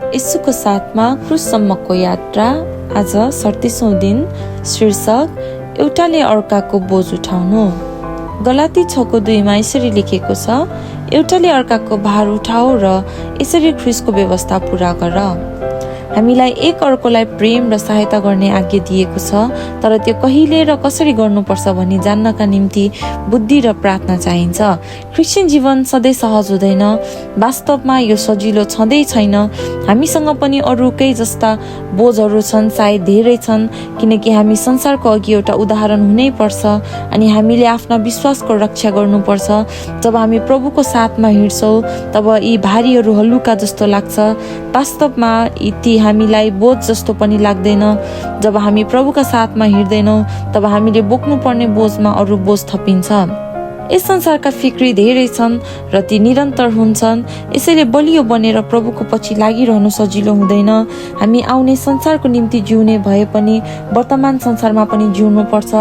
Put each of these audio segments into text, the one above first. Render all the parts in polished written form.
यीशुको साथमा क्रुससम्मको यात्रा। आज 37औं दिन। शीर्षक एउटाले अर्काको बोझ उठाउनु। गलाती 6:2 यसरी लेखेको छ, एउटाले अर्काको भार उठाओ र यसरी ख्रीष्टको व्यवस्था पूरा गर। हामीलाई एक अर्कोलाई प्रेम र सहायता गर्ने आज्ञा दिएको छ, तर त्यो कहिले र कसरी गर्नुपर्छ भनी जान्नका निम्ति बुद्धि र प्रार्थना चाहिन्छ। क्रिस्चियन जीवन सधैँ सहज हुँदैन। वास्तवमा यो सजिलो छँदै छैन। हामीसँग पनि अरूकै जस्ता बोझहरू छन्, सायद धेरै छन्, किनकि हामी संसारको अघि एउटा उदाहरण हुनै पर्छ अनि हामीले आफ्ना विश्वासको रक्षा गर्नुपर्छ। जब हामी प्रभुको साथमा हिँड्छौँ तब यी भारीहरू हलुका जस्तो लाग्छ। वास्तवमा ती हामीलाई बोझ जस्तो पनि लाग्दैन। जब हामी प्रभुका साथमा हिँड्दैनौँ तब हामीले बोक्नुपर्ने बोझमा अरू बोझ थपिन्छ। यस संसारका फिक्री धेरै छन् र ती निरन्तर हुन्छन्। यसैले बलियो बनेर प्रभुको पछि लागिरहनु सजिलो हुँदैन। हामी आउने संसारको निम्ति जिउने भए पनि वर्तमान संसारमा पनि जिउनु पर्छ।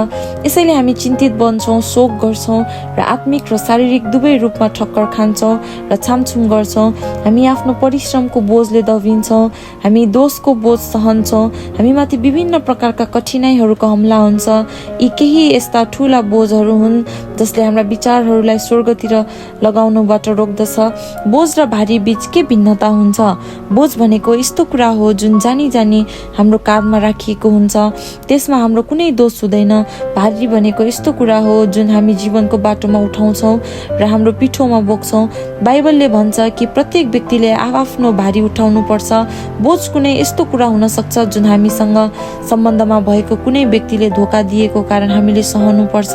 यसैले हामी चिन्तित बन्छौँ, शोक गर्छौँ र आत्मिक र शारीरिक दुवै रूपमा ठक्कर खान्छौँ र छामछुम गर्छौँ। हामी आफ्नो परिश्रमको बोझले दबिन्छौँ। हामी दोषको बोझ सहन्छौँ। हामीमाथि विभिन्न प्रकारका कठिनाइहरूको हमला हुन्छ। यी केही यस्ता ठुला बोझहरू हुन् जसले हाम्रा विचारहरूलाई स्वर्गतिर लगाउनुबाट रोक्दछ। बोझ र भारी बीच के भिन्नता हुन्छ? बोझ भनेको यस्तो कुरा हो जुन जानी जानी हाम्रो काँधमा राखिएको हुन्छ, त्यसमा हाम्रो कुनै दोष हुँदैन। भारी भनेको यस्तो कुरा हो जुन हामी जीवनको बाटोमा उठाउँछौँ र हाम्रो पिठोमा बोक्छौँ। बाइबलले भन्छ कि प्रत्येक व्यक्तिले आफ्नो भारी उठाउनु पर्छ। बोझ कुनै यस्तो कुरा हुन सक्छ जुन हामीसँग सम्बन्धमा भएको कुनै व्यक्तिले धोका दिएको कारण हामीले सहनु पर्छ।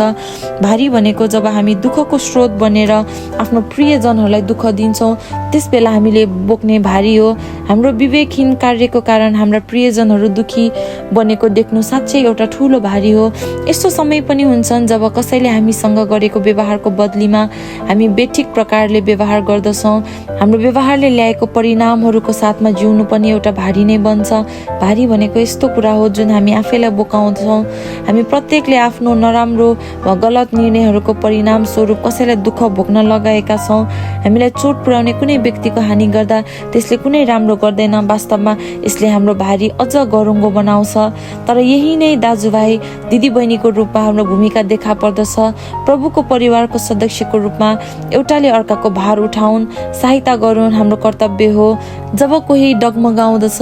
भारी भनेको जब हामी दुःखको स्रोत बनेर आफ्नो प्रियजनहरूलाई दुःख दिन्छौँ, त्यस बेला हामीले बोक्ने भारी हो। हाम्रो विवेकहीन कार्यको कारण हाम्रा प्रियजनहरू दुखी बनेको देख्नु साँच्चै एउटा ठुलो भारी हो। यस्तो समय पनि हुन्छन् जब कसैले हामीसँग गरेको व्यवहारको बदलीमा हामी बेठिक प्रकारले व्यवहार गर्दछौँ। हाम्रो व्यवहारले ल्याएको परिणामहरूको साथमा जिउनु पनि एउटा भारी नै बन्छ। भारी भनेको यस्तो कुरा हो जुन हामी आफैलाई बोकाउँछौँ। हामी प्रत्येकले आफ्नो नराम्रो वा गलत निर्णयहरूको परिणाम स्वरूप कसैलाई दुःख भोग्न लगाएका छौँ। हामीलाई चोट पुर्याउने कुनै व्यक्तिको हानि गर्दा त्यसले कुनै राम्रो गर्दैन। वास्तवमा यसले हाम्रो भारी अझ गरुङ्गो बनाउँछ। तर यही नै दाजुभाइ दिदीबहिनीको रूपमा हाम्रो भूमिका देखा पर्दछ। प्रभुको परिवारको सदस्यको रूपमा एउटाले अर्काको भार उठाउन्, सहायता गरून् हाम्रो कर्तव्य हो। जब कोही डगमगाउँदछ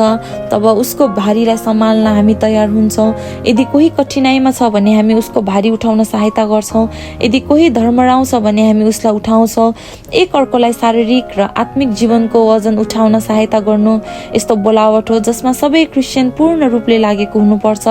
तब उसको भारीलाई सम्हाल्न हामी तयार हुन्छौँ। यदि कोही कठिनाइमा छ भने हामी उसको भारी उठाउन सहायता गर्छौँ। यदि कोही धर्मराउँछ भने हामी उसलाई उठाउँछौँ। एक अर्कोलाई शारीरिक र आत्मिक जीवनको वजन उठाउन सहायता गर्नु यस्तो बोलावट हो जसमा सबै क्रिस्चियन पूर्ण रूपले लागेको हुनुपर्छ।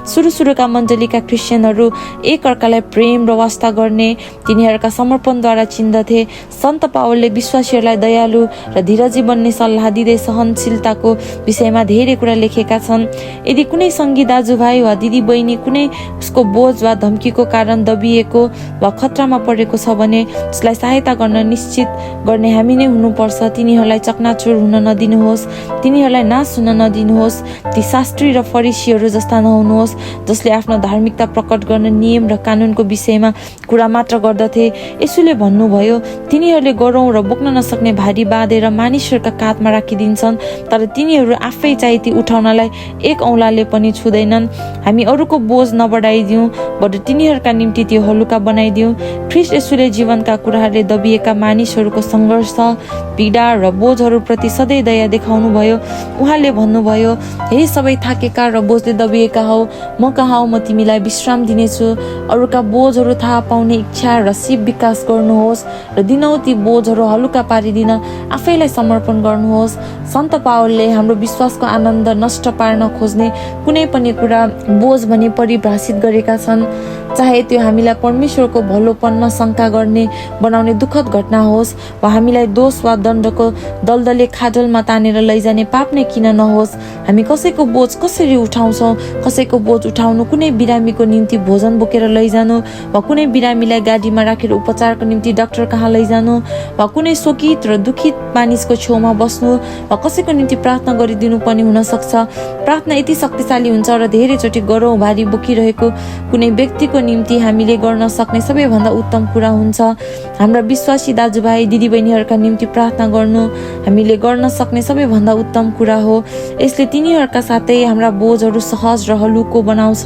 सुरुका मण्डलीका क्रिस्चियनहरू एक अर्कालाई प्रेम र वास्ता गर्ने तिनीहरूका समर्पणद्वारा चिन्दथे। सन्त पावलले विश्वासीहरूलाई दयालु र धीरजी बन्ने सल्लाह दिँदै सहनशीलताको विषयमा धेरै कुरा लेखेका छन्। यदि कुनै सङ्गी दाजुभाइ वा दिदीबहिनी कुनै उसको बोझ वा धम्कीको कारण दबिएको वा खतरामा परेको छ भने उसलाई सहायता गर्न निश्चित गर्ने हामी नै हुनुपर्छ। तिनीहरूलाई चकनाचुर हुन नदिनुहोस्। तिनीहरूलाई नाश हुन नदिनुहोस्। ती शास्त्री र फरिसीहरू जस्ता नहुनुहोस् जसले आफ्नो धार्मिकता प्रकट गर्न नियम र कानुनको विषयमा कुरा मात्र गर्दथे। यसुले भन्नुभयो, तिनीहरूले गरौँ र बोक्न नसक्ने भारी बाँधेर मानिसहरूका काँधमा राखिदिन्छन्, तर तिनीहरू आफै चाहिँ ती उठाउनलाई एक औँलाले पनि छुँदैनन्। हामी अरूको बोझ नबढाइदिउँ, बरु तिनीहरूका निम्ति त्यो हलुका बनाइदिउँ। ख्रीष्ट येशूले जीवनका कुराहरूले दबिएका मानिसहरूको सङ्घर्ष, पीडा र बोझहरूप्रति सधैँ दया देखाउनु भयो। उहाँले भन्नुभयो, हे सबै थाकेका र बोझले दबिएका हौ, म कहाँ हौ, म तिमीलाई विश्राम दिनेछु। अरूका बोझहरू थाहा पाउने इच्छा र सिप विकास गर्नुहोस् र दिनौ ती बोझहरू हलुका पारिदिन आफैलाई समर्पण गर्नुहोस्। सन्त पावलले हाम्रो विश्वासको आनन्द नष्ट पार्न खोज्ने कुनै पनि कुरा बोझ भनी परिभाषित गरेका छन्। चाहे त्यो हामीलाई परमेश्वरको भलोपनमा शङ्का गर्ने बनाउने दुःखद घटना होस् वा हामीलाई दोष वा दण्डको दलदले खाडलमा तानेर लैजाने पाप नै किन नहोस्। हामी कसैको बोझ कसरी उठाउँछौँ? कसैको बोझ उठाउनु कुनै बिरामीको निम्ति भोजन बोकेर लैजानु वा कुनै बिरामीलाई गाडीमा राखेर उपचारको निम्ति डाक्टर कहाँ लैजानु वा कुनै शोकित र दुखित मानिसको छेउमा बस्नु वा कसैको निम्ति प्रार्थना गरिदिनु पनि हुन सक्छ। प्रार्थना यति शक्तिशाली हुन्छ र धेरैचोटि गरौँ भारी बोकिरहेको कुनै व्यक्तिको निम्ति हामीले गर्न सक्ने सबैभन्दा उत्तम कुरा हुन्छ हाम्रा विश्वासी दाजुभाइ दिदीबहिनीहरूका निम्ति प्रार्थना गर्नु हामीले गर्न सक्ने सबैभन्दा उत्तम कुरा हो। यसले तिनीहरूका साथै हाम्रा बोझहरू सहज र हलुको बनाउँछ।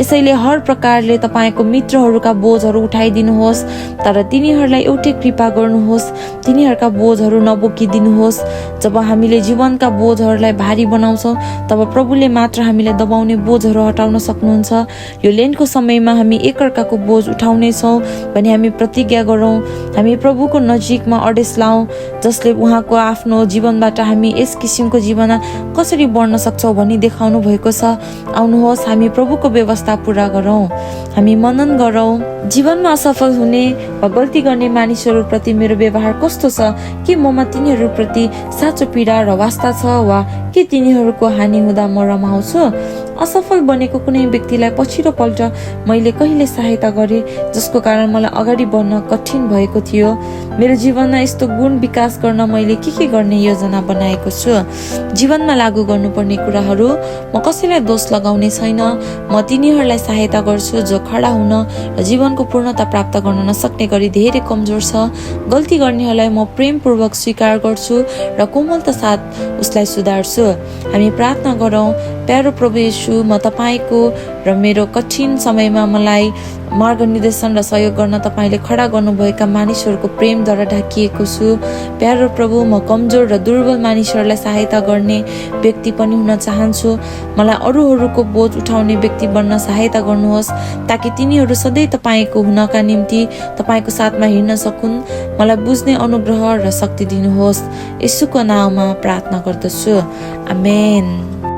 यसैले हर प्रकारले तपाईँको मित्रहरूका बोझहरू उठाइदिनुहोस्, तर तिनीहरूलाई एउटै कृपा गर्नुहोस्, तिनीहरूका बोझहरू नबोकिदिनुहोस्। जब हामीले जीवनका बोझहरूलाई भारी बनाउँछौँ तब प्रभुले मात्र हामीलाई दबाउने बोझहरू हटाउन सक्नुहुन्छ। यो लेन्टको समयमा हामी एकअर्काको बोझ उठाउनेछौँ भने हामी प्रतिज्ञा गरौँ, हामी प्रभुको नजिकमा अडेस लाउँ, जसले उहाँको आफ्नो जीवनबाट हामी यस किसिमको जीवनमा कसरी बढ्न सक्छौँ भनी देखाउनु भएको छ। आउनुहोस् हामी प्रभुको व्यवस्था पुरा गरौँ, हामी मनन गरौँ। जीवनमा असफल हुने वा गल्ती गर्ने मानिसहरूप्रति मेरो व्यवहार कस्तो छ? के ममा तिनीहरूप्रति साँचो पीडा र वास्ता छ, वा के तिनीहरूको हानि हुँदा म रमाउँछु? असफल बनेको कुनै व्यक्तिलाई पछिल्लोपल्ट मैले कहिले सहायता गरेँ जसको कारण मलाई अगाडि बढ्न कठिन भएको थियो? मेरो जीवनमा यस्तो गुण विकास गर्न मैले के गर्ने योजना बनाएको छु? जीवनमा लागू गर्नुपर्ने कुराहरू, म कसैलाई दोष लगाउने छैन, म तिनीहरूलाई सहायता गर्छु जो खडा हुन र जीवनको पूर्णता प्राप्त गर्न नसक्ने गरी धेरै कमजोर छ। गल्ती गर्नेहरूलाई म प्रेमपूर्वक स्वीकार गर्छु र कोमलता साथ उसलाई सुधार्छु। हामी प्रार्थना गरौँ। प्यारो प्रभु येशू, म तपाईँको र मेरो कठिन समयमा मलाई मार्ग निर्देशन र सहयोग गर्न तपाईँले खडा गर्नुभएका मानिसहरूको प्रेमद्वारा ढाकिएको छु। प्यारो प्रभु, म कमजोर र दुर्बल मानिसहरूलाई सहायता गर्ने व्यक्ति पनि हुन चाहन्छु। मलाई अरूहरूको बोझ उठाउने व्यक्ति बन्न सहायता गर्नुहोस्, ताकि तिनीहरू सधैँ तपाईँको हुनका निम्ति तपाईँको साथमा हिँड्न सकुन्। मलाई बुझ्ने अनुग्रह र शक्ति दिनुहोस्। येशूको नाममा प्रार्थना गर्दछु, आमेन।